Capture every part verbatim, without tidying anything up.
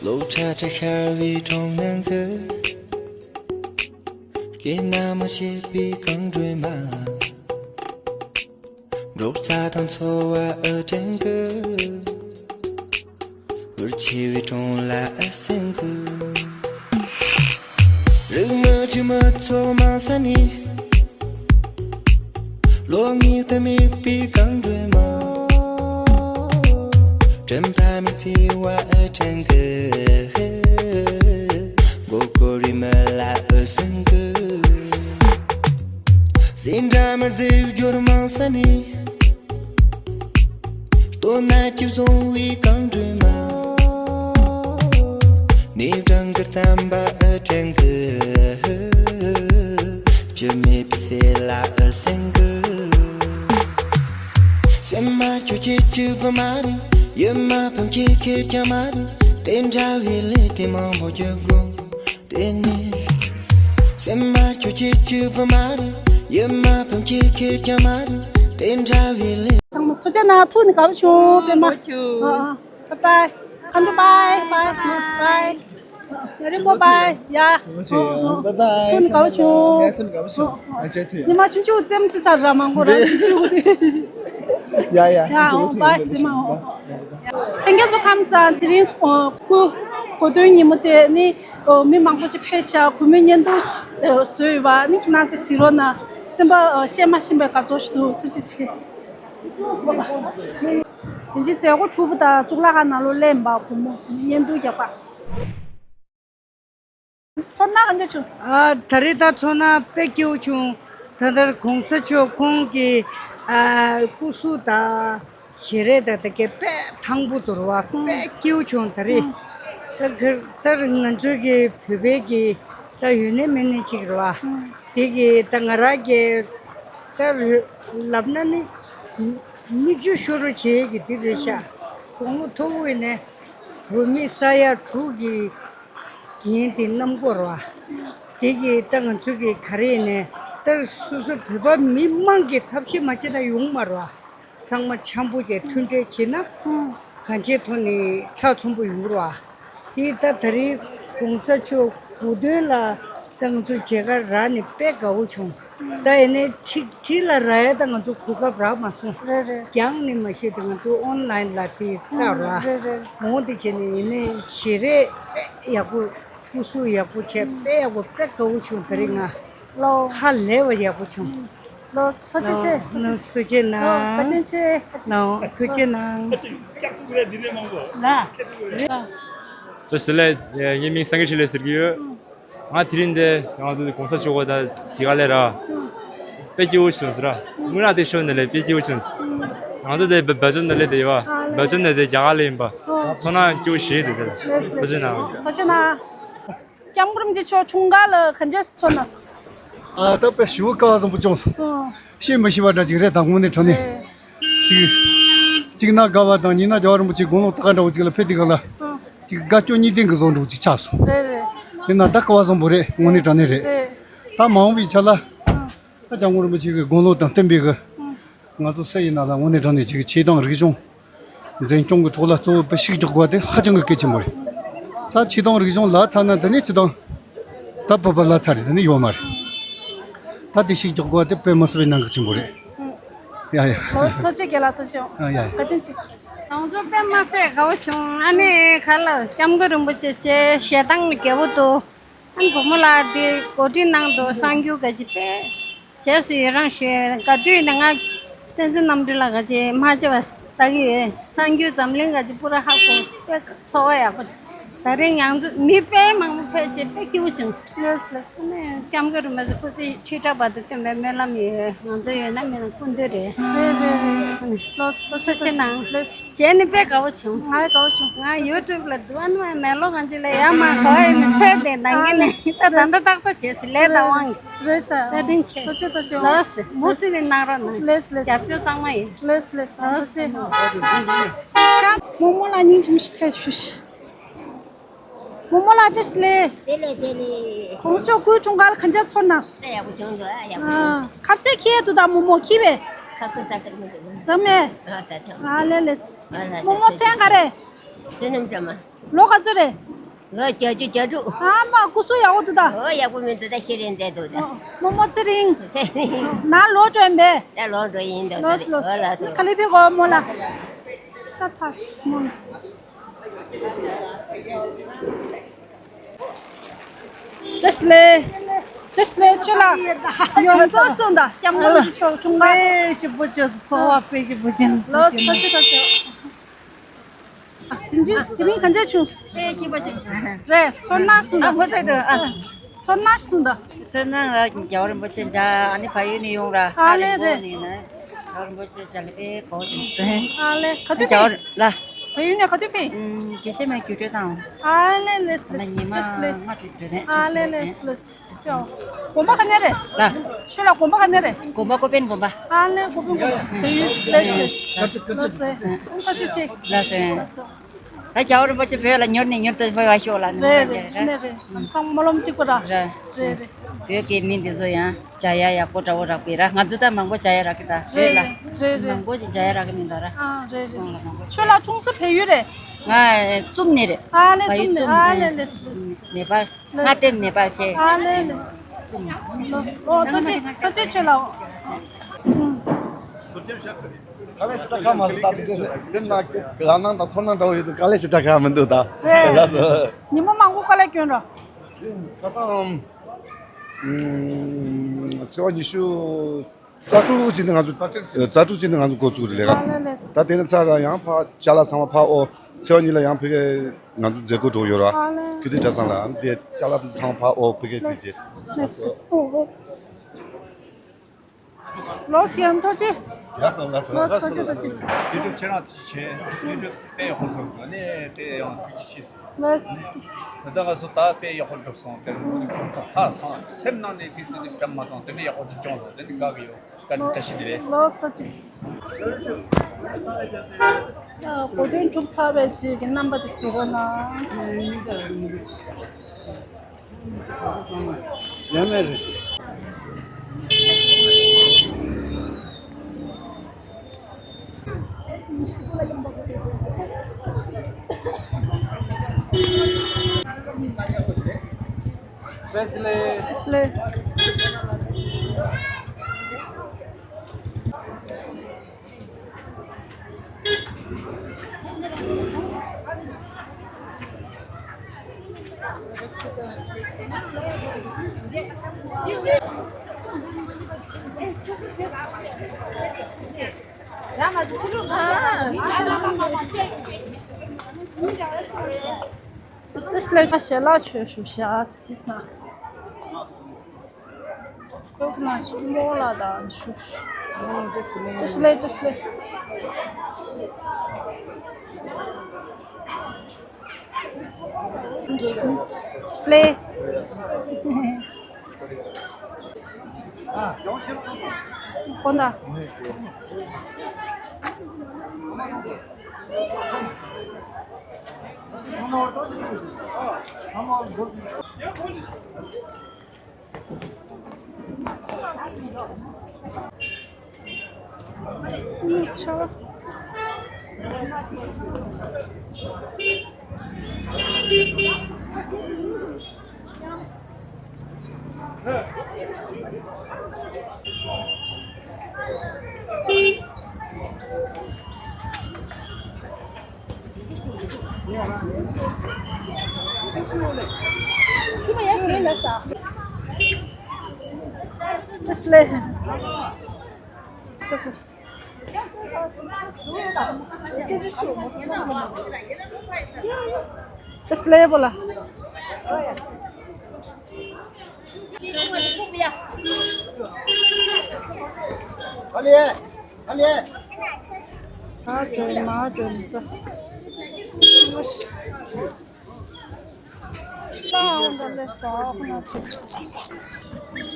ལོ་ཁྲ་ཁྲ་ཤར་བའི་གྲོང་ནང་གི། སྐད་སྣང་མ་ཤེས་པའི་གངས་སྒྲོན་མ། འབྲོག་རྩྭ་དང་འཚོ་བ་ཨེ་དྲན་གི། འུར་ཆེ་བའི་གྲོང་ལ་ཨེ་སེང་གི། རིག་མ་ཆུ་མ་ཚོགས་མང་ས་ནས། ལོ་ལྔའི་ལྟ་མེད་པའི་གངས་སྒྲོན་མ། དྲན་པ་མི་ཚེ་བ་ཨེ་དྲན་གི། མགོ་སྐོར་རི་མ་ལ་ཨེ་སེང་གི། སེམས་འདྲ་མི་རྫི་སྦྱོར་མང་ས་ནས། ལྟོ་ན་ཅི་བཟུང་བའི་གངས་སྒྲོན་མ། ནས་བྲང་གི་རྩམ་པ་ཨེ་དྲན་གི། བཅུད་མེད་པའི་སེ་ལ་ཨེ་སེང་གི། སེམས་མ་ཁྱོད་ཁྱེད་ཅི་བུ་མ་རེད། ཡིད་མ་ཕམ་ཁྱེད་ཁྱེད་ཀྱང་མ་རེད། དེ་འདྲ་བའི་ལས་དེ་མང་པོ་བརྒྱུད་དགོས། དེ་ནི། སེམས་མ་ཁྱོད་ཁྱེད་ཅི་བུ་མ་རེད། ཡིད་མ་ཕམ་ཁྱེད་ཁྱེད་ཀྱང་མ་རེད། དེ་འདྲ་བའི་ལས། ཚང་མ་ཐུགས་རྗེ་གནང་། ཐུགས་ནི་དགའ་པོ་བྱུང་པད་མ། ཨ་ཨ། Bye bye. Come to bye. Bye. Bye. ཡ་རིང་པོ་bye. ཡ། Bye bye. ཐུགས་ནི་དགའ་པོ་བྱུང་། ཡ་ཐུགས་ནི་དགའ་པོ་བྱུང་། ཨ་ཅེ་ཐུགས་ཡ། ཉི་མ་ཆུང་ཆུང་ཙེམ་ཙི་ཚར་ར་མང་པོ་ར་ཆུང་ཆུང་དེ། ཡ་ཡ། ཡ་ཨོ་bye ཙི་མ་ཨོ། ལྷན་རྒྱས་ཚོ་ཁམས་བཟང་། དེ་རིང་ཨོ་སྐུ་གོ་སྟོན་ཉིན་མོ་དེ་ནི་ཨོ་མི་མང་པོ་ཞིག་ཕེབས་ཤག་གུས་མོས་བརྙན་ཐུང་ཨོ་བཟོས་ཡོད་པ་ནི་ཁྱེད་རང་ཚོས་གཟིགས་རོགས་གནང་། སེམས་པ་ཨོ་བཤད་མ་ཤེས་པའི་དགའ་ཚོར་ཞིག་འདུག་ཐུགས་རྗེ་ཆེ། དེ་རྗེས་མཛད་སྒོ་གྲུབ་པ་དང་གཙུག་ལག་ཁང་ནང་ལོགས་སླེབས་པ་གུས་མོ་བརྙན་ཐུང་རྒྱག་པ། ཚོར་སྣང་ག་འདྲ་བྱུང་། ཨ་ད་རེས་ད་ཚོར་སྣང་དཔེ་སྐྱིད་པོ་བྱུང་། ད་ལྟར་གོང་ས་མཆོག་ཁོང་གི་ཨ་སྐུ་གཟུགས་དང་ཞལ་རས་དང་དེ་གའི་དཔེ་ཐང་པོ་འདུག་ར་བ། དཔེ་སྐྱིད་པོ་བྱུང་། ད་རེས་ད་ག་ད་ང་ཚོའི་གི་བོད་པའི་གི་ད་ཡོད་ནི་མེད་ནི་ཅིག་ར་བ། དེ་གི་ད་ང་རང་གི་ད་ལབ་ན་ནི་མིག་ཆུ་ཤོར་རོ་བྱེད་གི་དེ་རེད་ཤག་དགུང་ལོ་མཐོ་པོ་ཡིན་ནས་བོད་མི་ས་ཡ་དྲུག་གི་རྒན་དེ་གནམ་སྐོར་བ། དེ་གི་ད་ང་ཚོ་གི་ག་རེ་ནས་ད་སོ་སོ་བོད་པ་མི་མང་གི་ཐབས་ཤེས་མ་བྱེད་ན་ཡོང་མ་རེད་བ། ཚང་མ་འཆམ་པོ་བྱས་མཐུན་འབྲེལ་བྱེད་ན་གང་ཆེ་ཐོག་ནས་ལྷག་མཐོན་པོ་ཡོང་རེད་བ། དེ་ད་ད་རེས་གོང་ས་མཆོག་གོ་སྟོན་ལ་ད་ང་ཚོ་མཇལ་ཁ་རག་ནས་དཔེ་དགའ་བོ་བྱུང་། ད་ཡིན་ནའི་འཁྲིས་འཁྲིས་ལ་རག་ཡ་ད་ང་ཚོ་གོ་སྐབས་རག་མ་སོང་། རེད་རེད། རྒྱང་ནས་མ་ཤེས་ཏེ་ང་ཚོ་ཨོན་ལའིན་ལ་དེ་ལྟ་ར། རེད་རེད། འོང་དེ་བྱས་ནས་ཡིན་ནའི་ཞལ་རས་དཔེ་ཡག་པོ་སྐུ་གཟུགས་ཡག་པོ་བྱས་དཔེ་ཡག་པོ་དཔེ་དགའ་བོ་བྱུང་། ད་རེས་ང་ལོ། ཧ་ལས་པ་ཡག་པོ་བྱུང་། ལོ་ཐུགས་རྗེ་ཆེ། ལོ་ཐུགས་རྗེ་གནང་། ལོ་བཀའ་དྲིན་ཆེ། ལོ་ཐུགས་རྗེ་གནང་། ལ། བཀྲ་ཤིས་བདེ་ལེགས། ངའི་མིང་སངས་རྒྱས་འཕྲིན་ལས་ཟེར་གྱི་ཡོད། ང་དེ་རིང་འདི་ང་ཚོ་གོང་ས་མཆོག་ག་ད་གཟིགས་ག་ལེ་ར། དཔེ་སྐྱིད་པོ་བྱུང་ཟེར་ར། དངོས་གནས་དེ་ཤོད་ནས་ལས་དཔེ་སྐྱིད་པོ་བྱུང་ཟེར། ང་ཚོ་དེ་བ་བ་ཅོ་ནས་ལས་དེ་ཡོད་བ། བ་བ་ཅོ་ནས་དེ་རྒྱ་གར་ལས་ཡིན་པ། ཚོར་སྣང་སྐྱིད་པོ་ཞེ་དེ་དེ་ལ་བ་ཅོ་ན། བ་ཅོ་ན། སྐྱབས་མགོན་རིན་པོ་ཆེ་མཆོག་འཁྲུངས་སྐར་ལ་ག་འདྲས་ཚོར་སྣང་། ཨ་ད་དཔེ་ཞེ་པོ་དགའ་བ་བཟང་པོ་བྱུང་སོང་། ཨོ། བཤད་མི་ཤེས་པ་འདྲ་ཅིག་རེད་ད་དངོས་གནས་དྲང་གནས། རེད། གཅིག་གཅིག་ན་དགའ་བ་དང་གཉིས་ན་རྒྱལ་བ་རིན་པོ་ཆེ་དགུང་ལོ་ད་ག་འདྲ་བོ་ཅིག་ལ་ཕེབས་དུས་སྒང་ལ། ཨོ། གཅིག་དགའ་སྐྱོ་གཉིས་ལྡན་གྱི་བཟོ་འདྲ་བོ་ཅིག་ཆགས་སོང་། རེད་རེད། ཡིན་ན་ད་དགའ་བ་བཟང་པོ་རེད་དངོས་གནས་དྲང་གནས་རེད། རེད། ད་མ་འོངས་པའི་ཆ་ལ། ཨོ། ད་སྐྱབས་མགོན་རིན་པོ་ཆེ་གི་དགུང་ལོ་དང་བསྟུན་པའི་གི། ཨོ། ང་ཚོ་སུ་ཡིན་ན་ལ་དངོས་གནས་དྲང་གནས་ཅིག་གི་ཆོས་དང་རིག་གཞུང་འཛིན་སྐྱོང་གི་ཐོག་ལ་གཙོ་བོ་དཔེ་ཤུགས་རྒྱག་དགོས་པ་དེ་ཧ་ཅང་གི་གལ་ཆེན་པོ་རེད། ད་ཆོས་དང་རིག་གཞུང་ལ་ཚར་ན་དེ་ནས་སྤྱི་དང་། ད་བོད་པ་ལ་ཚར་རེད་དེ་ནས་ཡོད་མ་རེད། ད་དེ་ཤུགས་རྒྱག་དགོས་པ་དེ་དཔེ་མི་སྲིད་པའི་གནད་འགག་ཆེན་པོ་རེད། ཡ་ཡ། ལོ་ཐུགས་རྗེ་ཆེ་ལ་ཐུགས་རྗེ་ཆེ། ཨ་ཡ་ཡ། བཀའ་དྲིན་ཆེ། ང་ཚོ་དཔེ་མ་སྲིད་དགའ་བོ་བྱུང་། ཨ་ནི་ག་ལ་སྐྱབས་མགོན་རིན་པོ་ཆེ་ཞེ་ཞེ་སྡང་རྒྱལ་པོ་འདུག་ཨ་ནི་བུ་མོ་ལགས་འདི་གོ་སྒྲིག་གནང་འདུག་གསར་འགྱུར་ག་ཅི་དཔེ་རྗེས་སུ་ཡི་རང་ཞུ། ག་དུས་ནས་ང་བསྟན་འཛིན་རྣམ་གྲོལ་ལགས་ག་ཅི་མ་བརྗེད་པ་ལྟ་གི་ཡོད། གསར་འགྱུར་འཛམ་གླིང་ག་ཅི་པུ་ར་ཧ་གོ། དཔེ་ཚོར་བ་ཡག་པོ་བྱུང་། ད་རེས་ང་ཚོ་མི་དཔེ་མང་པོ་ཕེབས་བྱས་དཔེ་སྐྱིད་པོ་བྱུང་། ལགས་ལགས། ཨ་ནི་སྐྱབས་མགོན་རིན་པོ་ཆེ་སྐུ་ཚེ་ཁྲི་ཕྲག་བར་དུ་བརྟན་པའི་སྨོན་ལམ་ཡོད། ང་ཚོ་ཡོད་ན་མེད་ན་སྐུ་མདུན་རེད། རེད་རེད་རེད། ལགས་སོ། ཐུགས་རྗེ་གནང་། ལགས། བྱས་ནས་དཔེ་དགའ་བོ་བྱུང་། ང་དགའ་བོ་བྱུང་། ང་ཡུ་ཊུབ་ལ་འདུག་ཨ་ནི་མེ་ལོ་གང་ཅི་ལ་ཡ་མ་གོ་ཨེ་ནི་ཚེ་དེ་ནང་གི་ནས་ད་ད་ད་ཏག་ཏག་བྱས་སི་ལས་ད་དབང་གི། རེད་ས། བཀའ་དྲིན་ཆེ། ཐུགས་རྗེ་ཐུགས་རྗེ། ལགས་སེ། མུ་མཐུད་ནས་གནང་རོགས་གནང་། ལགས་ལགས། རྒྱབ་སྐྱོར་གཙང་མ་ཡིན། ལགས་ལགས། ཐུགས་རྗེ་ཆེ། རྨོ་མོ་ལ་སྙིང་རྗེ་མོ་ཞིག་ཐལ་ཞུ་ཞིག་རྨོ་མོ་ལ་བཀྲ་ཤིས་བདེ་ལེགས། བདེ་ལེགས་བདེ་ལེགས། གོང་ས་མཆོག་སྐུའི་འཁྲུངས་སྐར་ལ་གང་ཅག་ཚོར་སྣང་། ཨ་ཡག་པོ་བྱུང་འདུག་ཨ་ཡག་པོ་བྱུང་། ཁ་ཟས་ཁྱེར་འདུག་ད་རྨོ་མོ་ཁྱེར་བས། ཁ་ཟས་ཟ་ཐུབ་མི་འདུག་ཟ་མེད། ཨ་ཟ་ཐུབ། ཨ་ལེ་ལེ། ཨ་ལ་རྨོ་མོ་མཚན་ག་རེ། བསོད་ནམས་སྒྲོལ་མ། ལོ་ག་ཚོད་རེད། ལོ་བརྒྱད་ཅུ་གྱ་དྲུག་ཨ་མ་སྐུ་གཟུགས་ཡག་པོ་འདུག་ད། ཨོ་ཡག་པོ་མི་འདུག་ད་ཤི་རན་བསྡད་འདུག་ད། རྨོ་མོ་ཚེ་རིང་། ཚེ་རིང་། ན་ལོ་གྲོན་པས། ད་ལོ་འགྲོ་ཡིན་འདུག་ལོས་ལོས། ཨོ་ལ་སོ། ག་ལེ་ཕི་གོ་མོ་ལ། ཤ་ཚ་ཤི་མོ་ལ། ཅེས་ལེ། ཅེས་ལེ་ཆོས་ལ། ཡོངས་རྫོགས་སོང་ད་སྐྱབས་མགོན་གྱི་ཤོག་ཆུང་མ། དཔེ་ཞིབ་པོ་བྱོས། ཚོར་བ་དཔེ་ཞིབ་པོ་བྱོས། ལོས་ཐ་ཤི་ཐ་ཤི། དེ་འདྲའི་དེ་རིང་ག་འདྲ་བྱུང་། དཔེ་སྐྱིད་པོ་བྱུང་སོང་། རེད་ཚོར་སྣང་སོང་ད། ཨ་མོ་ཟེར་དུ་ཨ། ཚོར་སྣང་སོང་ད། ཚོར་སྣང་ལ་རྒྱལ་བ་རིན་པོ་ཆེ་མཇལ་ཨ་ནི་ཕ་ཡུལ་ནས་ཡོང་ར་ཨ་ལེ་རེད། རྒྱལ་བ་རིན་པོ་ཆེ་མཇལ་ལ་དཔེ་གོ་བྱུང་སོང་། ཨ་ལེ་ག་དུས་རྒྱལ་བ་ཕེབས། ལ། ཕ་ཡུལ་ནས་ག་དུས་ཕེབས། ཨུམ། དགེ་བཤེས་མའི་རྒྱུགས་སྤྲོད་བཏང་། ཨ་ལེ་ལེས་ལེས། ཉི་མ་ཅེས་ལེ། ལྔ་དྲུག་ཙམ་རེད། ཨ་ལེ་ལེས་ལེས། ཅོ། དགོན་པ་ག་ནས་རེད། ལ། ཆོས་ལ་དགོན་པ་ག་ནས་རེད། དགོན་པ་ཀོ་པན་དགོན་པ། ཨ་ལེ་ཀོ་པན་དགོན་པ། ལོས་ལོས། ལོས་སེ། ཁ་ཅི་ཅི། ལོས་སེ། ད་རྒྱལ་བ་རིན་པོ་ཆེ་བོད་ལ་མྱུར་ནས་མྱུར་དུ་ཕེབས་པ་ཤོག་ལ་ནི། རེད་རེད་རེད། ནས་རེད། ཚང་མ་སྨོན་ལམ་གཅིག་པ་ར། རེད་རེད། བོད་ཀྱི་མི་འདི་ཚོ་ཡང་མཇལ་ཡ་ཡག་པོ་འདྲ་བོ་རག་པས་ར། ང་ཚོ་ད་མང་པོ་མཇལ་ཡ་རག་གི་ད་བོད་ལ། རེད་རེད། མང་པོ་ཞིག་མཇལ་ཡ་རག་གི་མི་འདུག་ར། ཨ་རེད་རེད། ཁོང་ལ་མང་པོ་ཞིག་ཆོས་ལ་ཆུང་ས་བལ་ཡུལ་རེད། ང་ཙུམ་ནས་རེད། ཨ་ལེ་ཙུམ་ནས། ཨ་ལེ་ལེ་ལེ། ནེ་པཱལ། ང་དེ་ནེ་པཱལ་ཆེ། ཨ་ལེ་ལེ། ཨོ་ཐུགས་རྗེ་ཆེ། ཐུགས་རྗེ་ཆེ་ལགས། དཀའ་ལས་ཞེ་དྲག་ཁག་མ་སོང་ད། དེ་ཚོ་སེམས་ནང་རང་སྣང་དང་ཚོར་སྣང་འདྲ་བོ་ཡོད་དུས་དཀའ་ལས་ཞེ་དྲག་ཁག་མི་འདུག་ད། རེད། ལགས་སོ། ཉི་མ་མང་པོ་དཀའ་ལས་བསྐྱོན་རོགས། ཁ་སང་ཚེས་པ་ཉི་ཤུ་རྩ་དྲུག་ཅིག་ནས་ང་ཚོ་རྩ་དྲུག་ཅིག་ནས་ང་ཚོ་འགོ་བཙུགས་རེད་ལས་ཀ། ཨ་ལེ་ལེ། ད་དེ་ནས་ཚར་ཡང་ཕར་ཅ་ལག་ཚང་མ་ཕར་ཨོ། ཚེས་པ་གཉིས་ལ་ཡང་ཕ་གིར་ང་ཚོ་མཛད་སྒོ་འགྲོ་ཡོད་ར། ཨ་ལེ། ཁི་ཏི་གྲྭ་ཚང་ལ་ཨ་ནི་དེ་ཅ་ལག་དེ་ཚང་མ་ཕར་ཨོ་ཕ་གིར་དེ་དེ། ལེ་ལེ། ཨོ་ཨོ། ལོས་ཀྱང་ཐུགས་རྗེ་ཆེ། ལགས་སོ་ལགས་སོ། ལོས་ཐུགས་རྗེ་ཆེ་ཐུགས་རྗེ་ཆེ། ཡུ་ཊུབ་ཁྱེད་རང་ཐུགས་རྗེ་ཆེ། ཡུ་ཊུབ་དཔེ་ཡག་པོ་བཟོ་དགོས་ནས་དེ་ཡང་ཐུགས་རྗེ་ཆེ། ལགས། ད་ལྟ་ང་ཚོ་ད་དཔེ་ཡག་པོ་སྒྲུབ་སོང་། དེ་ནས་ཁོང་ཚོ་ཧ་སང་སེམས་ནང་ནས་དེ་དེ་འདྲ་མ་བཏང་དེ་ནས་ཡག་པོ་ཅིག་བྱུང་སོང་། དེ་ནས་དགའ་གི་ཡོད། བཀའ་དྲིན་བཀྲ་ཤིས་བདེ་ལེགས། ལོས་ཐུགས་རྗེ་ཆེ། ཨ། གོ་སྟོན་གྲུབ་ཚར་བའི་རྗེས་ཀྱི་རྣམ་པ་དེ་གཟིགས་རོགས་གནང་། ཡང་མེད་རེད། བཀྲ་ཤིས་བདེ་ལེགས། བཀྲ་ཤིས་བདེ་ལེགས། ལ་ཞལ་ལག་མཆོད་ཞུ་བྱ་སྲིད་ན། ལོག་ན་ཞུ་མོ་ལ་དང་ཞུ། ཅི་ཞིག་ལས་ཅི་ཞིག་ལས། ཅི་ཞིག་ལས། ཁོ་ན། Just level.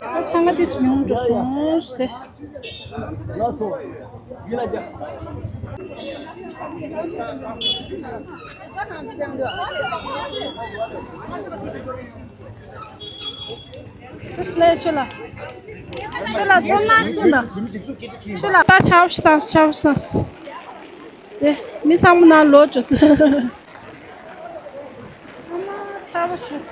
ད་ཚང་མ་དེ་ཉུང་འགྲོ་སོང་ཟེར། ཅི་ལས་ཆུ་ལ། ཆུ་ལ་ཚོར་སྣང་གསུངས་དང་། ཆུ་ལ་ད་ཆབ་ཤི་དང་ཆབ་སངས། དེ་མི་ཚང་མ་ན་ལོ་བཅུ། ཆར་པ་ཞིག་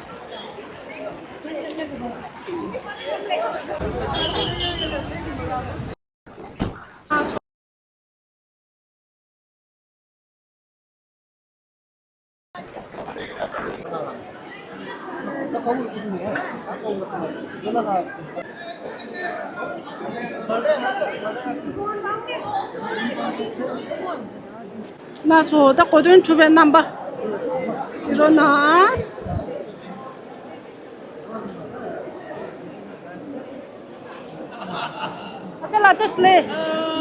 ན་ཚོ་ད་གོ་དོན་གྲུབ་པའི་རྣམ་པ་ཟེར་རོ་ན། ཨ་ཅག་ལ་ཅག་ལེ།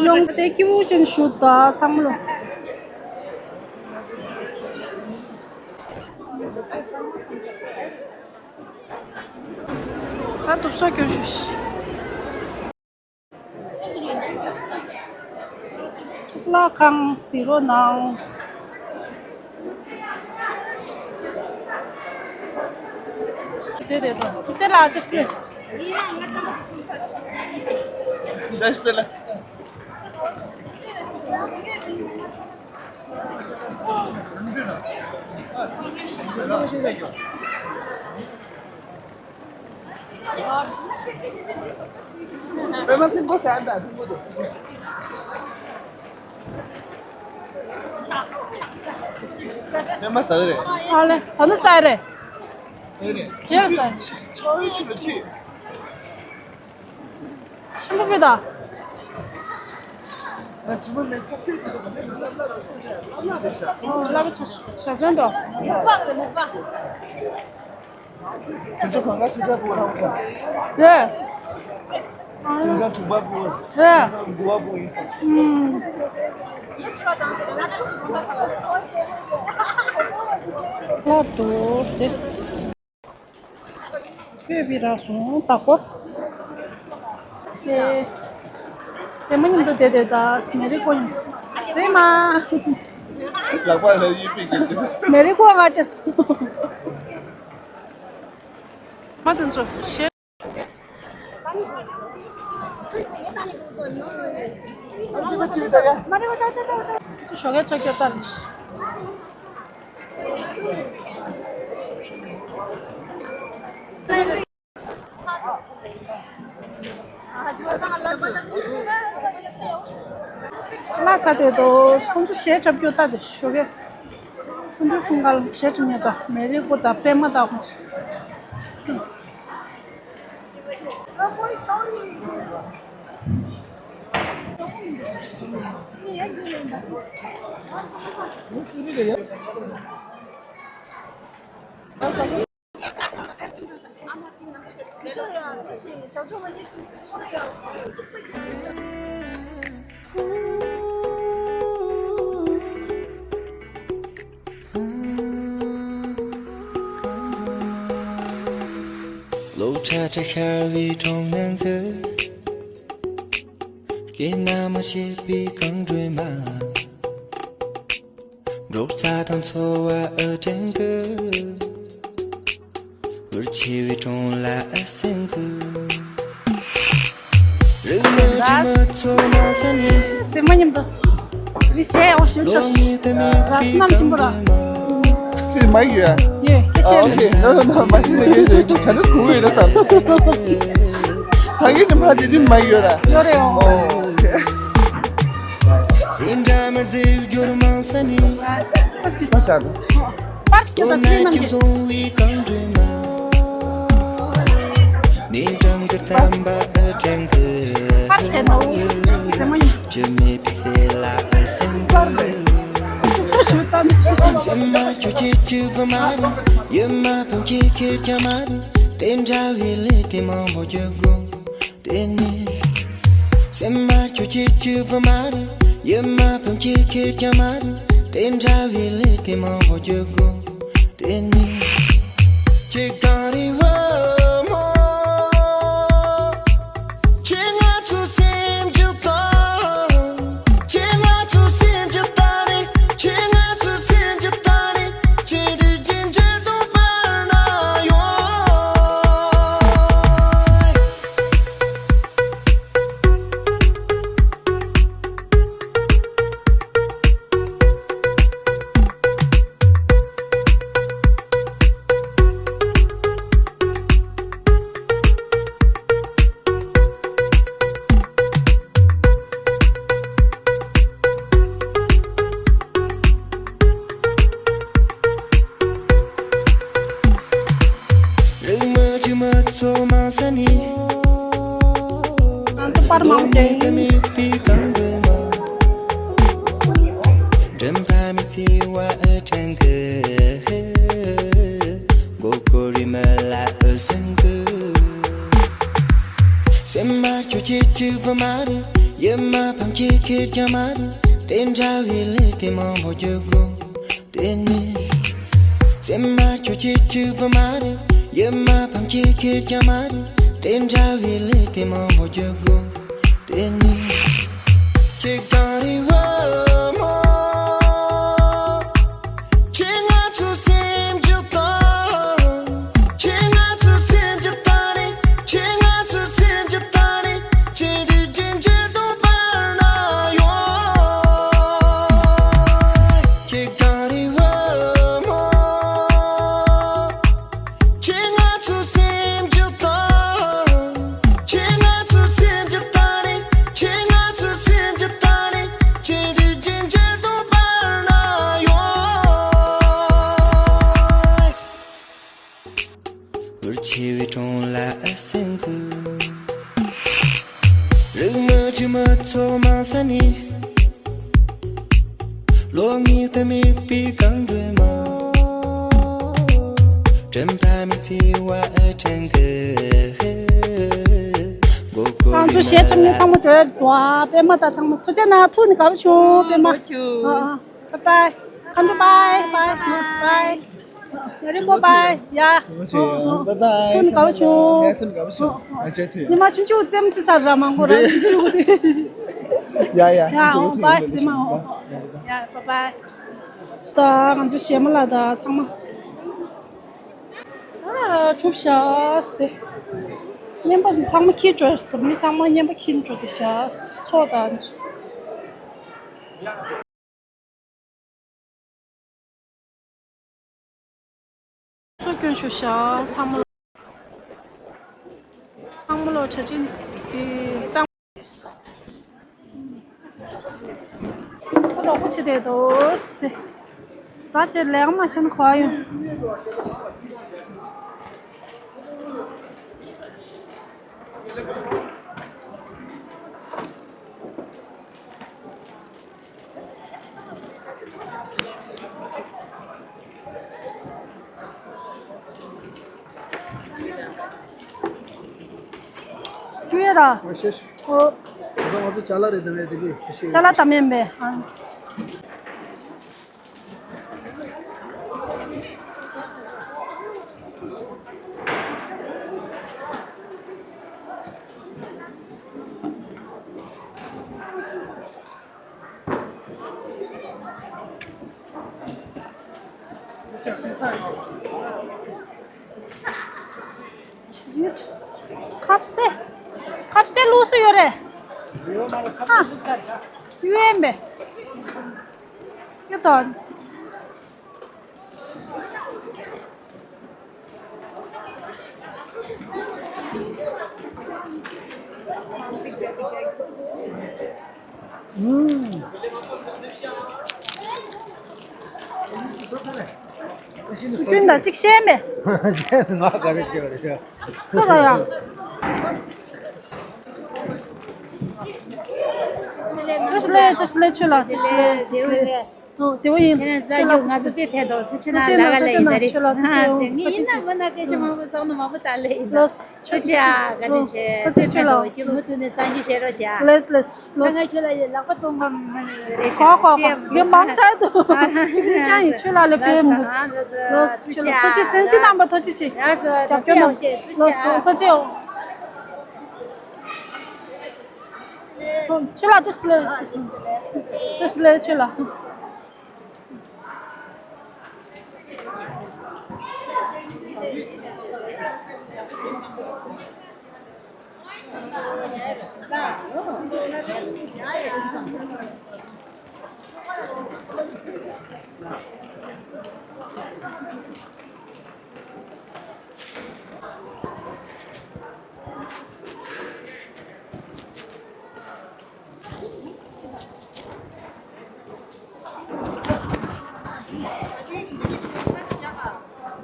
ཡོང་སྟེ་སྐྱིད་པོ་ཞིག་ཞུ་ད་ཚང་མ་ལོ། ད་དུབ་སོ་གྱོན་ཞུ་ཤི། གཙུག་ལག་ཁང་ཟེར་རོ་ནང་། དེ་དེ་དེ་དེ་ལ་ཅི་སྟེ། དེ་སྟེ་ལ། པད་མ་ཕིང་པོ་ཟ་ཡ་ད་ཕིང་པོ་དེ། པད་མ་ཟ་གི་རེད། ཨ་ལེ་ད་ནི་ཟ་ཡ་རེད། ཟ་གི་རེད། ཇེ་ཟ། ཆོ་ཡི་ཆི་ལ་ཅི། ཤིང་པོ་པི་ད། ང་ཇི་མ་མེད་ཐབས་ཤེས་ཀྱི་འདུག་ག་ནས་ལབ་ལ་ར་སོང་ཟེར་ལབ་ལ་རེད་ཤག་ལབ་ལ་ཆ་ཆ་ཟན་དོ། ཁྱོད་ཚོ་གང་ག་སུ་ཇ་བུ་རང་ཤག་རེད། ཁྱོད་ཚོ་གྲུང་པ་བུ། རེད། ཁྱོད་ཚོ་འགུ་བ་བུ་ཡིན་ས། ཨུམ། ལ་དུ་རེད། ཁྱོད་བི་ར་སོང་ད་གོ། ཨེ། སེ་མ་མཉམ་དུ་བསྡད་བསྡད་ད་མེ་རི་ཀོ་མཉམ། སེ་མ། ལག་པ་ལ་ཡིད་པའི་གི། མེ་རི་ཀོ་ང་ཅེས། མ་དེ་ཚོ་ཤེས། ཚོ་ཞོགས་ཀས་ཚོ་སྐྱོབ་ད་རེད། ལྷ་ས་དེ་དོ་ཁོང་ཚོ་གཞས་འཁྲབ་རྒྱུ་ལྟ་དེ་ཞོགས་ཀས་ཁོང་ཚོའི་ཁོང་ག་ལ་གཞས་འཁྲབ་ཉན་ད་མེ་རི་ཀོ་དང་པད་མ་དང་ཁོང་ཚོ། ལོ་ཁྲ་ཁྲ་ཤར་བའི་གྲོང་ནང་གི། སྐད་སྣ་མ་ཤེས་པའི་གངས་སྒྲོན་མ། འབྲོག་རྩྭ་དང་འཚོ་བ་ཨེ་དྲན་གི། འུར་ཆེ་བའི་གྲོང་ལ་ཨེ་སེང་གི། རིག་མོ་ཇི་མ་ཚོ་མ་ས་ནི། དེ་མ་མཉམ་དུ། རི་ཞེ་འོ་ཞིམ་ཆོ་ཞིག་ར་སུ་ནམ་ཞིམ་པོ་ར། ཁྱེད་མ་ཡོད་ཨ། ཡོད་ཁྱེད་ཨ། ཤེས། ཨོ་ཁེ། ནོ་ནོ་ནོ། མ་ཤེས་ནི་ཁྱེད་ཤེས་ག་འདྲ་གོ་གི་ཡོད་ན་བསམ། ད་གིན་ནི་མ་དེ་དེ་མ་ཡོད་ར། ཡོད་རེད་ཨོ། ཨོ་ཁེ། སེམས་འདྲ་མར་རྫིབ་སྐྱོར་མང་ས་ནི། པར་ཅི། པར་ཅི། པར་ཞིག་ད་ཚེ་རྣམས་ཀྱི། ནས་གྲང་གི་རྩམ་པ་ཨེ་དྲན་གི། ཁ་ཤས་ནོ། ཟེར་མ་ཡིན། ཇི་མེད་པའི་སེ་ལ་ཨེ་སེང་གི། ཁ་ཤས་ད་ནི་ཤི། སེམས་མ་ཁྱོད་ཀྱིས་གཅིག་པུ་མ་རེད། ཡིད་མ་ཕམ་གྱིས་ཁེར་ཀྱང་མ་རེད། དེ་འདྲ་བའི་ལས་དེ་མང་པོ་བརྒྱུད་དགོས། དེ་ནི། སེམས་མ་ཁྱོད་ཀྱིས་གཅིག་པུ་མ་རེད། ཡིད་མ་ཕམ་གྱིས་ཁེར་ཀྱང་མ་རེད། དེ་འདྲ་བའི་ལས་དེ་མང་པོ་བརྒྱུད་དགོས། དེ་ནི། ཁྱེད་གངས་རི་བུ་མོ། ཁྱེད་ང་ཚོའི་སེམས་རྒྱུད་དང་། ཁྱེད་ང་ཚོའི་སེམས་རྒྱུད་དང་ནི། ཁྱེད་ང་ཚོའི་སེམས་རྒྱུད་དང་ནི། ཁྱེད་དུས་རྒྱུན་འགྱུར་དུ་སྤར་ན་ཡོང་། ཚོ་མ་ས་ནི། ང་ཚོ་པར་མང་པོ་བྲིས་ཡིན། མེད་པའི་གང་དགོས་མ། དྲན་པ་མི་ཚེ་བ་ཨེ་དྲན་གི། མགོ་སྐོར་རི་མ་ལ་ཨེ་སེང་གི། སེམས་མ་ཁྱོད་ཀྱིས་གཅིག་པུ་མ་རེད། ཡེ་མ་ཕམ་ཁྱེད་ཁེར་ཀྱང་མ་རེད། དེ་འདྲ་བའི་ལས་དེ་མང་པོ་རྒྱུ་དགོས། དེ་ནི། སེམས་མ་ཁྱོད་ཀྱིས་གཅིག་པུ་མ་རེད། ཡེ་མ་ཕམ་ཁྱེད་ཁེར་ཀྱང་མ་རེད། དེ་འདྲ་བའི་ལས་དེ་མང་པོ་རྒྱུ་དགོས། དེ་ནི། ཁྱེད་གང་རེད་བ་མོ། ཁྱེད་ང་ཚོ་སེམས་རྒྱུད་དང་། ཁྱེད་ང་ཚོ་སེམས་རྒྱུད་དང་ནི། ཁྱེད་ང་ཚོ་སེམས་རྒྱུད་དང་ནི། ཁྱེད་དུས་རྒྱུན་འགྱུར་དུ་བར་ན་ཡོང་། ཁྱེད་གང་རེད་བ་མོ། ཁྱེད་ང་ཚོ་སེམས་རྒྱུད་དང་། ཁྱེད་ང་ཚོ་སེམས་རྒྱུད་དང་ནི། ཁྱེད་ང་ཚོ་སེམས་རྒྱུད་དང་ནི། ཁྱེད་དུས་རྒྱུན་འགྱུར་དུ་བར་ན་ཡོང་། འུར་ཆེ་བའི་གྲོང་ལ་ཨ་སེང་གུ། རིག་མ་ཆུ་མ་ཚོ་མ་ས་ནི། ལོ་ངེས་ད་མེད་པའི་གང་འདོད་མ། དྲན་པ་མི་ཚེ་བ་ཨེ་དྲན་གི། མགོ་སྐོར་ང་ཚོ་གཞས་འཁྲབ་མཁན་ཚང་མ་འགྲོ་ཡ་འདུག་ཨ། པད་མ་དང་ཚང་མ་ཐུགས་རྗེ་གནང་། ཐུག་ནས་དགའ་པོ་བྱུང་པད་མ། ཨ་ཨ། Bye bye. Come to bye. Bye. Bye. Bye. Very good. Bye. Yeah. Bye bye. ཐུག་ནས་དགའ་པོ་བྱུང་། ཐུག་ནས་དགའ་པོ་བྱུང་། ཨ་ཅེ་ཐུག་ཡོང་། ཉི་མ་ཆུང་ཆུང་ཙེམ་ཙི་ཚར་ར་མང་པོ་ར་ཆུང་ཆུང་དེ། ཡ་ཡ། ཡ་ཨོ་བའི་ཙི་མ་ཨོ། ཡ་bye bye. ད་ང་ཚོ་གཞས་མ་ལ་ད་ཚང་མ། ཨ་གྲུབ་ཤག་སྟེ། རྔན་པ་ཚང་མ་ཁྱེར་འགྲོ་ཟེར། མི་ཚང་མ་རྔན་པ་ཁྱེར་འགྲོ་དེ་ཤག་ཚོགས་དང་། ཚོགས་སྐྱོན་ཞུ་ཤག་ཚང་མ། ཚང་མ་ལོ་གྲ་སྒྲིག་དེ་གཙང་། ཁོ་རོགས་པོ་བྱེད་བསྡད་འདུག་ཟེར། ཟ་བྱེད་ལས་ཀ་མ་བྱས་ན་ག་པར་ཡོང་། ཀུ་ཡེ་ར། ཨ་ཤེས། ཨོ། ང་ཚོ་ང་ཚོ་ཅ་ལག་རེད་དམ་ཡས་དེ་འདྲས་ཅ་ལག་དམ་ཡས་མེད། ཨ། ཁ་ཟས། ཁ་ཟས་ལུགས་སུ་ཡོད་རེད། ཨ། ཡོད་ཨེ་མེད། ཡོད་དོ། སུ་ཀུན་དང་གཅིག་བཤད་མེད། ང་ག་རེ་བཤད་པ་རེད། ཁ་ལ་ཡ། བཀྲ་ཤིས་བདེ་ལེགས། བཀྲ་ཤིས་བདེ་ལེགས། བཀྲ་ཤིས་བདེ་ལེགས། ཆོས་ལ་བཀྲ་ཤིས་བདེ་ལེགས། ཨོ། བདེ་པོ་ཡིན། ཁྱེད་རང་ཟ་རྒྱུ་ང་ཚོ་དཔེ་ཕན་ཐོགས། ཐུགས་རྗེ་གནང་། ལ་ག་ལ་ཡིན་ད་རེད། ཆོས་ལ་ཐུགས་རྗེ་ཆེ། ཨ་ཙི་ང་ཡིན་ན་མི་ན་སྐད་ཆ་མང་པོ་བསམ་ན་མང་པོ་ད་ལེ་ཡིན་ད། ལོས། ཐུགས་རྗེ་ཆེ། བཀའ་དྲིན་ཆེ། ཐུགས་རྗེ་ཆེ་ལོ། ཁྱེད་མུ་མཐུད་ནས་སངས་རྒྱས་བཞེས་རོགས་བྱ། ལོས་ལོས་ལོས། ང་ཁྱོད་ལ་ཡི་ལག་པ་གཏོང་གམ་རེད་ཤག་གོ་གོ་གོ། ངས་མང་དྲགས་འདུག་ཅིག་ཅིག་ཀྱང་ཡིན། ཆོས་ལ་ལས་ཕན་མི་འདུག་ལོས། ཆོས་ལ་ཐུགས་རྗེ། སེམས་སེམས་རྣམ་པ་ཐུགས་རྗེ་ཆེ། རྒྱབ་སྐྱོར་གནང་། ལོས། ཐུགས་རྗེ་ཆེ། ཆོས་ལ་ཐུགས་རྗེ་ཆེ། ཐུགས་རྗེ་ཆེ། ཆོས་ལ།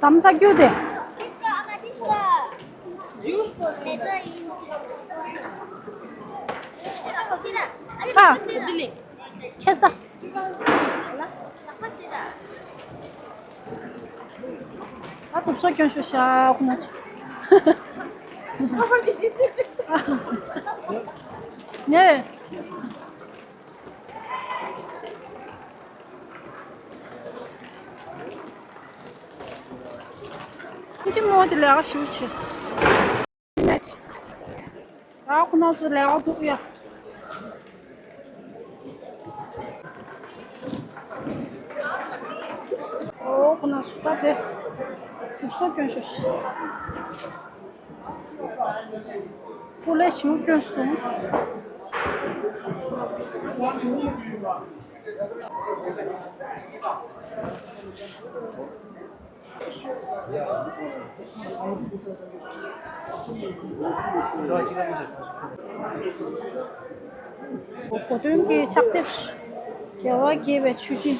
རྫམ་ས་རྒྱུ་དེ། ཨ། ཁེ་ས། ཨ། དུབ་སོ་སྐྱོན་ཤོ་ཤ་ཁོ་ན་ཚོ། ནས། ཅི་མོ་དེ་ལས་ཀ་ཞུ་ཆེས། ཨ། ཁོ་ན་ཚོ་ལས་ཀ་འདུག་ཡ། ཨོ་ཁོ་ན་ཚོ་ད་དེ། དུབ་སོ་སྐྱོན་ཤོ་ཤ། ཀུ་ལེ་ཞིའུ་སྐྱོན་སོང་། གོ་སྟོན་གྱི་ཕྱག་དེབ། རྒྱལ་བ་དགྱེས་པའི་མཆོད་སྤྲིན།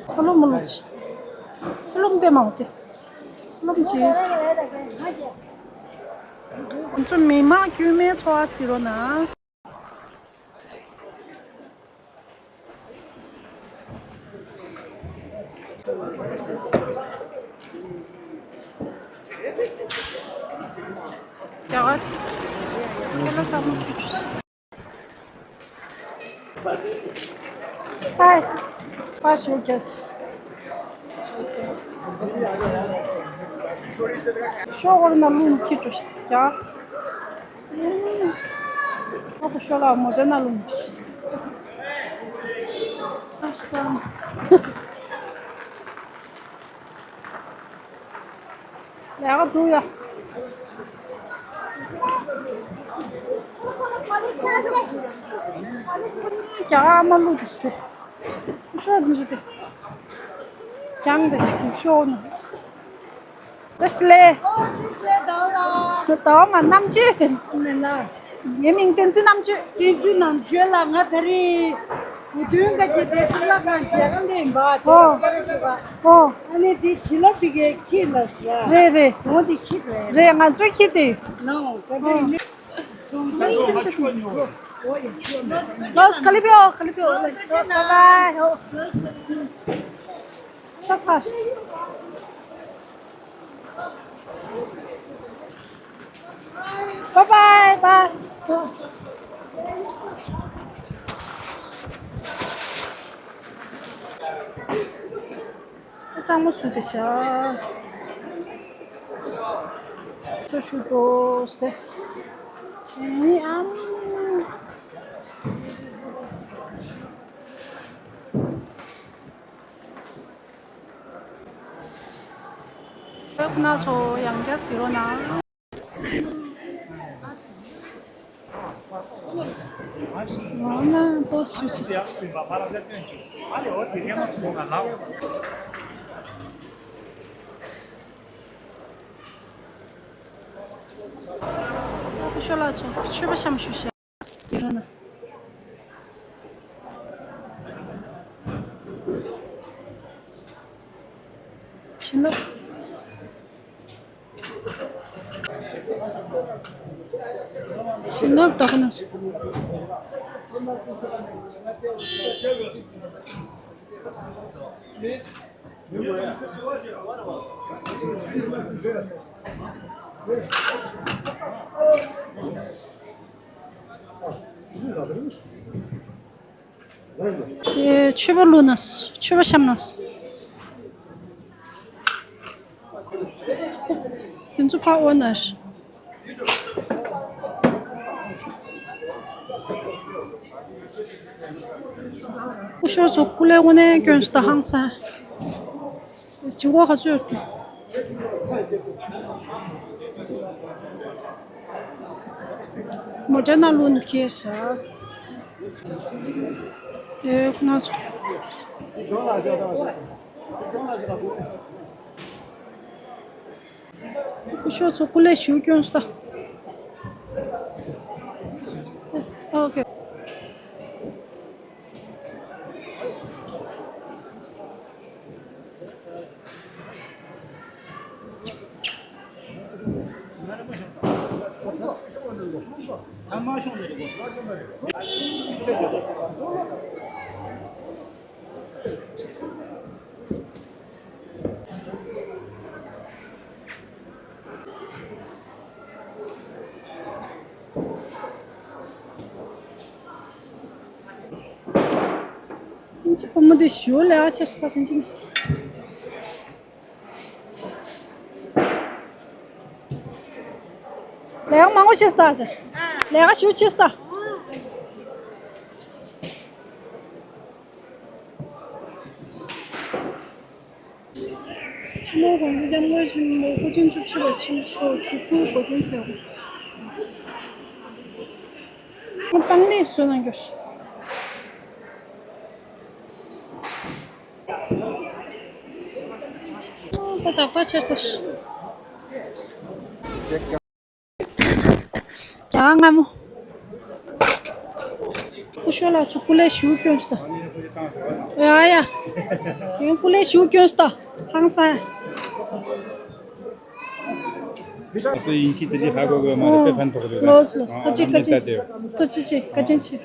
ཚ་ལོ་མོ་ལོ་ཆི། ཚ་ལོ་མོ་པེ་མང་སྟེ། ཚ་ལོ་མོ་ཆི། ང་ཚོ་མི་མང་དཀྱུས་མའི་འཚོ་བ་ཟེར་རོ་ན། རྒྱ་གར་ཁྱེད་ལ་ཚང་མ་ཁྱེད་ཀྱི། ཧའི། པ་ཞུ་རྒྱ། ཤོག་འོར་ན་ལུང་ཁྱི་འགྲོ་ཤི་རྒྱ། ཨ་ཁུ་ཤོ་ལ་མོ་ཏྲ་ན་ལུང་ཤི། ཨ་ཤི་ད། ལས་ཀ་འདུག་ཡ། རྒྱ་གར་ཨ་མ་ལུག་དེ་ཞི་སྟེ། ཤོག་འདི་ཚོ་དེ། རྒྱང་དེ་ཞིག་ཤོག་ནི། བཀྲ་ཤིས་བདེ་ལེགས། ཟླ་བ་ང་རྣམ་དཔྱོད། ངའི་མིང་བསྟན་འཛིན་རྣམ་དཔྱོད། བསྟན་འཛིན་རྣམ་དཔྱོད་ལགས། ང་ད་རེས་བུ་སྟོན་ཁ་ཆེ་དེ་གཙུག་ལག་ཁང་མཇལ་ཁ་སླེབས་པ་དེ། ཨོ། ཨོ། ཨ་ནི་དེ་བྱིན་རླབས་དེ་གའི་ཁྱེད་ལ་ཟེར། རེད་རེད། འོ་དེ་ཁྱེད་རེད། རེད། ང་ཚོའི་ཁྱེད་དེ། ནོ། ད་རེས་ནི། ལོས་ག་ལེ་པིའོ། ག་ལེ་པིའོ། ལོས་སོ་ཅི་ན། བའི་བའི། ཤ་ཚ། བའི་བའི་བའི། གཙང་མ་བཟོས་ཏེ་བཞག་ཚོ་ཞུ་དོ་སྟེ། ཨེ་ཨམ། ཁོ་ན་ཚོ་ཡང་བསྐྱར་གཟིགས་རོགས་གནང་། འོ་ན་པོ་སུ་སུ། ཨ་ཁུ་ཤོ་ལགས་ཚོ་མཆོད་པ་བཤམས་ཞུ་ཤག་ཟེར་ན། བྱིན་རླབས། བྱིན་རླབས་དག་ན་སུ། དེ་མཆོད་པ་བླུགས་ན། མཆོད་པ་བཤམས་ན། དེ་ཚོ་ཕར་འོ་ན། སྐུ་ཞབས་ཚོ་སྐུ་ལས་དངོས་གནས་སྐྱོན་སུ་ད་ཧང་སང་། བྱིས་པ་ག་ཚོད་ཡོད་དེ། མོ་ཊ་ནང་ལོགས་ནས་ཁྱེར་བཞག་དེ་ཁོ་ན་ཚོ། སྐུ་ཞབས་ཚོ་སྐུ་ལས་ཞུ་སྐྱོན་སུ་ད། ཨོ་ཁེ། ཕྱི་བུ་མོ་དེ་ཞུ་ལས་ཨ་ཆེ་ས་ཐོན་ཅིང་། ལས་ཀ་མང་པོ་བྱེད་སྟ་ཆེ། ལས་ཀ་ཞུ་བྱེད་སྟ། ཆུ་མོ་གོང་ས་སྐྱབས་མགོན་ཆེན་པོ་སྐུ་ཕྲེང་བཅུ་བཞི་པ་ཆེན་པོ་མཆོག་གི་སྐུའི་གོ་སྟོན་མཛད་སྒོ། ཏང་ལེགས་གསོལ་གནང་རྒྱུ། ད་དག་པ་ཆེ་ས། རྒྱ་སྔ་མོ། སྐུ་ཞབས་ལགས་ཚོ་སྐུ་ལས་ཞུ་སྐྱོན་སྟ། ཡ་ཡ། ཡང་སྐུ་ལས་ཞུ་སྐྱོན་སྟ། ཧང་སང་། ཨོ། ལོས་ལོས། ཐུགས་རྗེ་ཆེ། བཀའ་དྲིན་ཆེ།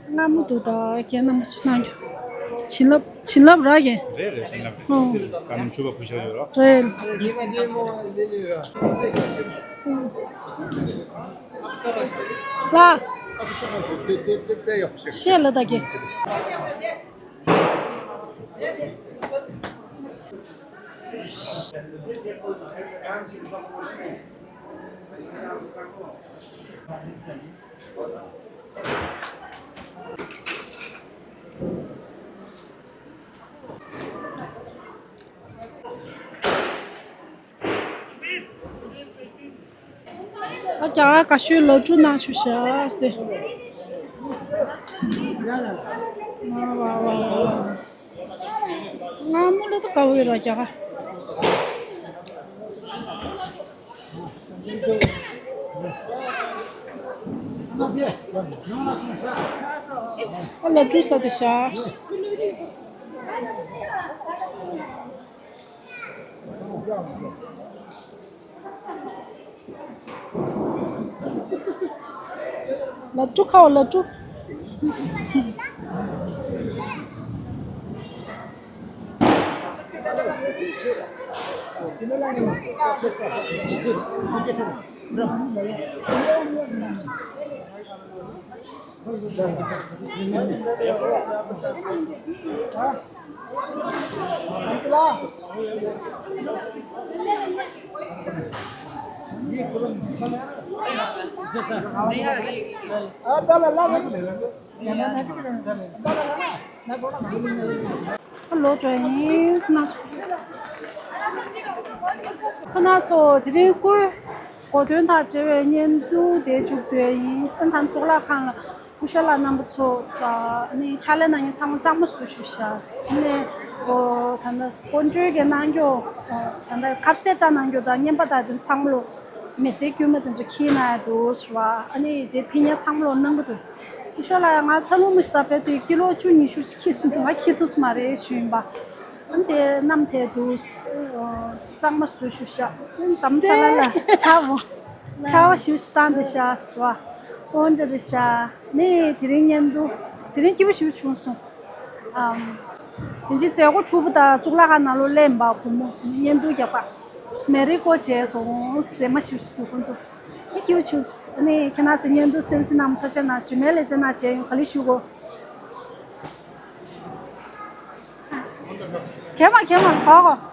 སྔ་མོ་དུ་ད་རྒན་རྣམ་པ་ཚོ་གནང་རྒྱུ། བྱིན་རླབས་བྱིན་རླབས་རག་གི། རེད་རེད། བྱིན་རླབས་རེད། ཨོ། བཀའ་གནང་ཆུ་བ་བུ་ཤ་ཡོད་རོ། རེད། ལ། ཤེས་ལ་ད་གི། ཨ་ཀྱ་ག་ཤོད་ལོ་དྲུག་ནང་ཆུ་ཤ་སྟེ། ཝ་ཝ་ཝ་ཝ། སྔ་མོ་ལ་ད་དགའ་བོ་ཡོད་ར་ཀྱ་ག། ཨ་ལ་དྲུག་ས་དེ་ཤ། ལ་ཀྲུ་ཁའོ་ལ་ཀྲུ། ཨ་ལོ་དྲ་ཡིན་ཁོ་ན་ཚོ། ཁོ་ན་ཚོ་དེ་རིང་སྐུའི་གོ་སྟོན་དང་འབྲེལ་བའི་བརྙན་ཐུང་དེ་མཇུག་བསྡུས་ཡིན། སེམས་དང་གཙུག་ལག་ཁང་ལ་སྐུ་ཞབས་ལགས་རྣམ་པ་ཚོ་ནི་ཕྱག་ལས་གནང་མཁན་ཚང་མ་གཙང་མ་བཟོ་ཞུ་ཤག་ནས་ཨོ་ད་ནི་སྐུ་མགྲོན་གྱི་གནང་རྒྱུ་ད་ནི་ཁ་ཟས་བཀྲ་གནང་རྒྱུ་དང་བརྙན་པར་དང་དེ་ཚང་མ་ལོ། མི་སེར་དཀྱུས་མ་དེ་ཚོ་ཁྱེར་ན་ཡང་འདུག་ཟེར་བ། ཨ་ནི་དེ་ཕི་ཉ་ཚང་མ་ལོ་གནང་གི་འདུག་སྐུ་ཞབས་ལགས་ང་ཚ་ལུ་མི་ཤི་ད་བེད་དེ་ཀི་ལོ་བཅུ་ཉི་ཤུ་ཞིག་ཁྱེར་སོང་། ང་ཁྱེར་ཐུབ་ས་མ་རེད་ཞུས་ཡིན་པ། ཨ་ནི་དེ་བསྣམས་ཐལ་འདུག་གཙང་མ་བཟོ་ཞུ་ཤག་དམ་ས་ལ་ལ་ཆ་བོ་ཆ་བ་ཞུ་ཞིག་བཏང་འདི་ཤག་ཟེར་བ། འོན་ཏེ་རེད་ཤག་ནི་དེ་རིང་བརྙན་ཐུང་དེ་རིང་སྐྱིད་པོ་ཞིག་བྱུང་སོང་། ཨམ། དེ་རྗེས་མཛད་སྒོ་གྲུབ་པ་དང་གཙུག་ལག་ཁང་ནང་ལོགས་སླེབས་པ་བུ་མོ་བརྙན་ཐུང་རྒྱག་པ། མེ་རི་ཀོ་བྱས་སོང་མཛེས་མ་ཞུ་ཞུ་ཁོང་ཚོ། ཨེ་ཀྱུ་ཆུ་ནི་ཁྱེད་རང་ཚོ་བརྙན་ཐུང་གསན་གཟིགས་གནང་ཐུགས་རྗེ་གནང་། རྗེས་མའི་ལེ་ཚན་ནང་མཇལ་ཡོང་། ག་ལེ་ཞུ་གོ། གད་མ་གད་མ་གོ་གོ།